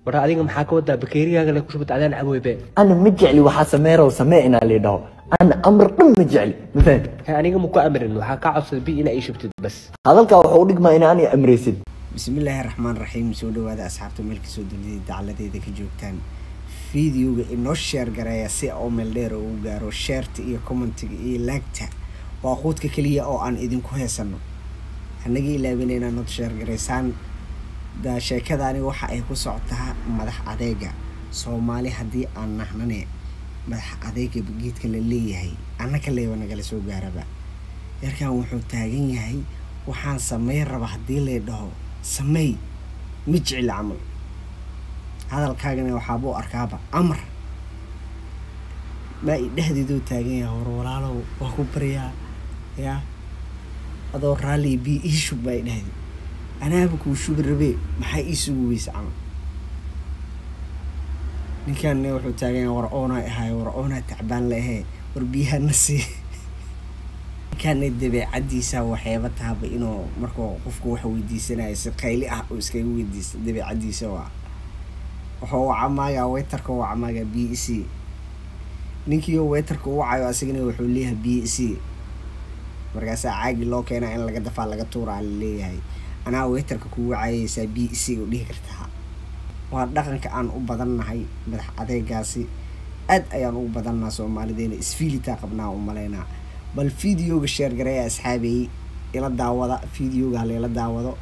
War adiga maxaa ka wadaa bakeerigaaga la ku shubta adaan cabooybe? Ana ma jecli waxaa sameerow samee inaa lii dhaho. Ana amar dhan ma jecli, ma fahamtid? Aniga ma ku amrin, waxaa kaa codsaday bi inaa ii shubtid bas. Hadalkaa wuxuu u dhigmaa inaa aniga amraysid. Bismillaahi raxmaan raxiim. Soo dhawaada asxaabta meel kasoo dunida dacaladeeda ka joogtaan. Fiideoga inoo sheer gareeya si oo meel dheer ugu gaaro. Sheerta iyo commentiga iyo laagta waa quudka keliya oo aan idinku heesano. Hanaga ilaabina inaad noo sheer gareysaan. Da sheekadaani waxa ay ku socotaa madax adeega Soomaali. Haddii aan nahnane madax adeega geedka la leeyahay annaka leeba nagala soo gaaraba. Yarkan wuxuu taagan yahay waxaan sameyn raba haddii lay dhaho sameey ma jecli camal. Hadalkaagana waxaabuu arkaaba amar maa i dhexdeeduu taagan yahay. Hor walaalow waa ku baryaa yaa adoo raalli biyo ii shub baa i dhehdi, anaaba kuu shubi rabee, maxaa ii sugi weysa camal. Ninkan wuxuu taagan yahay war oonaa ahaay, war oonaa tacbaan la ahee, war biyaha na sii. Ninkan dabeecadiisa waxayba tahaba inuu markuu qofku wax weydiisanayo si qayli ah uu iskaga weydiisto. Dabeecadiisa waa wuxuu wacamaagaa waiterka, wacamaagaa biyo isii. Ninkiioo waiterka u wacayo asagana wuxuu leeyahay biyo isii. Markaasaa caagi loo keenaa in laga dafaa laga tuuraa laleeyahay. Anaa waiterka kuu wacayeysaa biyo isii u dhihi kartaa. Waa dhaqanka aan u badannahay, madax adeegaasi aad ayaan ugu badannaha Soomaalideena, isfiilitaa qabnaa u malaynaa. Bal fideoga sheer gareeya asxaabey, ila daawada fideoga, halayla daawado.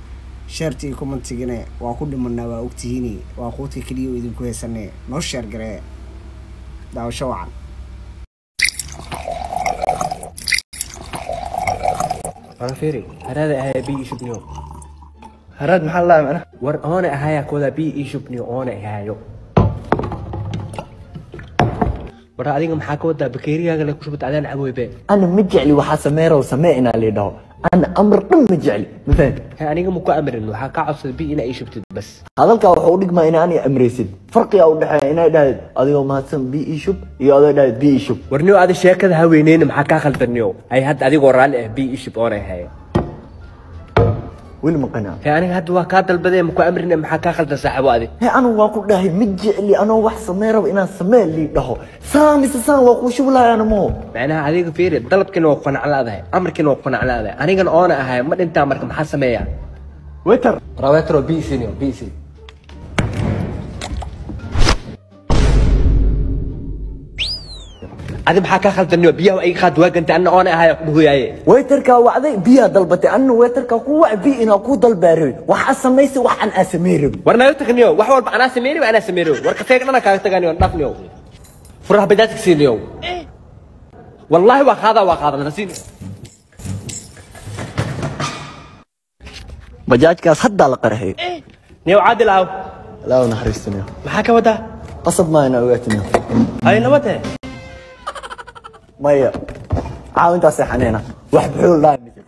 Sheerta iyo commentigana waa ku dhimanaa, waa ogtihiin, waa quudka keliya oo idinku heesanee. Noo sheer gareeya. Daawasho wacan. War fiiri, haraada ahaaya biyo ii shubniyo. Haraad maxaa la macnaha? War oona ahaaya ka wadaa, biyo ii shubniyo, oona ahaayo. War adiga maxaa ka wadaa bakeerigaaga la ku shubta adaan cabooybe? Ana ma jecli waxaa sameerow samee inaa lii dhaho. Ana amar dhan ma jecli, ma fahamtid? Aniga ma ku amrin, waxaa kaa codsaday bi inaa ii shubtid bas. Hadalkaa wuxuu u dhigmaa inaa aniga amraysid. Farqigaa u dhexeeya inaa dhahdid adigoo mahadsan biyo ii shub iyo adoo dhahdid biyo ii shub. War niyo adi sheekada ha weyneyna, maxaa kaa khaldan niyo? Ay hadda adigoo raalli ah biyo ii shub, oona ahaayo. Weli ma qanaa? Aniga hadda waa kaa dalbadee, ma ku amrin, maxaa kaa khaldan saaxiibo adi? He anigu waa ku dhahay ma jecli anoo wax samee raba inaan samee lii dhaho. Saa mise saan waa kuu shubi lahay ana maho. Macnaha adiga fiiri, dalabkiina waa ku qanac la'dahay, amarkiina waa ku qanac la'dahay, anigana oona ahay ma dhintaa, marka maxaa sameeyaa? Waiter. Rawetro biyo isii niyo, biyo isii. Adi maxaa kaa khaldan niyo? Biyaha iga qaad waa gantay, anna oona ahay ku dhuhuyaaye. Waiterkaa wacday, biyaa dalbatay, anna waiterkaa ku wac biyo inaa kuu dalbaa rabi. Waxaa samaysay wax aan aa samey rabi. War naga tag niyo, wax walba anaa sameey rabi, anaa sameey rabi. War kafeega dhana kaaga tagaa niyo, dhaaf niyo. Furaha bajaajka sii niyo. Wallaahi waa qaadaa, waa qaadaa siin. Bajaajkaas haddaa la qarxay. Niyo caadil aaw. Alaa u naxariisto niyo. Maxaa ka wadaa? Qasab maa inaa ogaati niyo. Hay nabad eh. Maya, caawintaas seexanayna wax buxuul dhahay ma jirto.